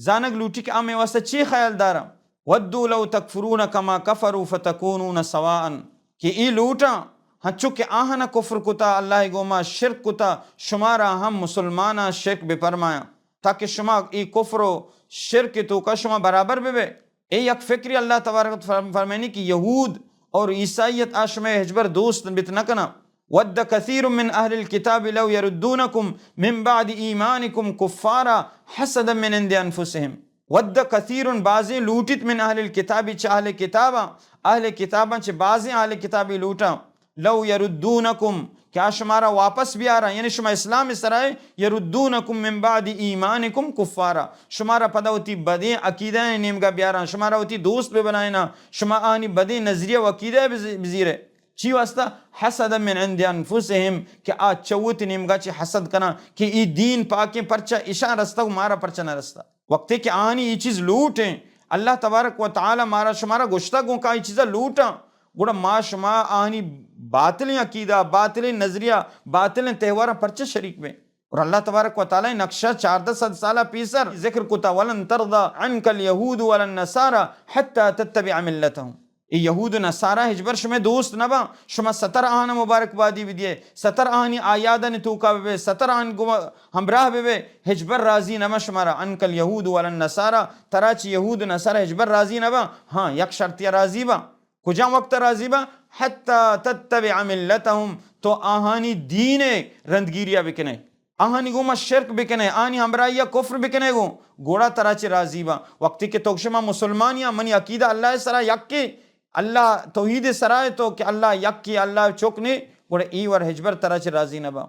زانگ لوٹی کہ آ مئے واسطہ چی خیال داراں۔ ودوا لو تکفرون کما کفروا فتکونون سواء، کہ اے لوٹاں ہنچو کہ آہاں کفر کتا، اللہ ءِ گوما شرک کتا، شمارا ہم مسلماناں شرک بہ پرمایاں، تاکہ شما اے کفر و شرک ءِ توکا شما برابر بہ بئے۔ اے یک فکری اللہ تبارک و تعالی فرمائنی کہ یہود اور عیسائیت آ شمئے ہچبر دوست بت نہ کناں۔ ود کثیر من اہل الکتاب لو یردونکم من بعد ایمانکم کفارا حسدا من عند انفسہم۔ ود کثیر، بازیں لوٹیت، من اہل الکتاب، چہ اہل کتاباں، اہل کتاباں چہ بازیں اہل کتابی لوٹاں، لو یردونکم، کہ آ شمارا واپس بیاراں، یعنی شما اسلام ءِ سرا ئے، یردونکم من بعد ایمانکم کفارا، شمارا پدا وتی بدیں عقیدہ ءِ نیمگا بیاراں، شمارا وتی دوست بہ بنائیناں، شما آہانی بدیں نظریہ و عقیدہ ءَ بز-، بزیرے۔ چی واسطہ؟ حسدا من عند انفسہم، کہ آ چہ وتی نیمگا چہ حسد کناں کہ اے دین پاکیں، پرچا اشاں رستہ و مارا پرچا نہ رستہ۔ وقتے کہ آہانی اے چیز لوٹ ایں، اللہ تبارک و تعالی مارا شمارا گوشتہ گوں کہ آ اے چیزا لوٹاں، گڑا ما شما آہانی باطلیں عقیدہ، باطلیں نظریہ، باطلیں تہواراں پرچہ شریک بیں؟ اور اللہ تبارک و تعالی نقشہ چاردہ سد سالہ پیسر ذکر کتا، ولن ترضى عنك اليهود ولا النصارى حتى تتبع ملتهم۔ اے یہود و نصارہ ہچبر شمئے دوست نہ باں، شما ستر آہانا مبارکبادی بدیئے، ستر آہانی اعیادانی توکا ببئے، ستر آہان گو ہمراہ ببئے، ہچبر راضی نہ باں شمارا۔ عنك اليهود ولا النصارى، ترا چہ یہود و نصارہ ہچبر راضی نہ باں۔ ہاں، یک شرطیا راضی باں۔ کجام وقت راضی باں؟ حتى تتبع ملتهم، تو آہانی دین ءِ رندگیریا بکنئے، آہانی گوما شرک بکنئے، آہانی ہمراہیا کفر بکنئے گوں، گڑا ترا چہ راضی باں۔ وقتی کہ تو گشئے ما مسلمانیاں، منی عقیدہ اللہ ءِ سرا یکے، اللہ توحید ءِ سرا ئے تو کہ اللہ یکے، اللہ چک نے، گڑا اے وڑ ہچبر ترا چہ راضی نہ باں۔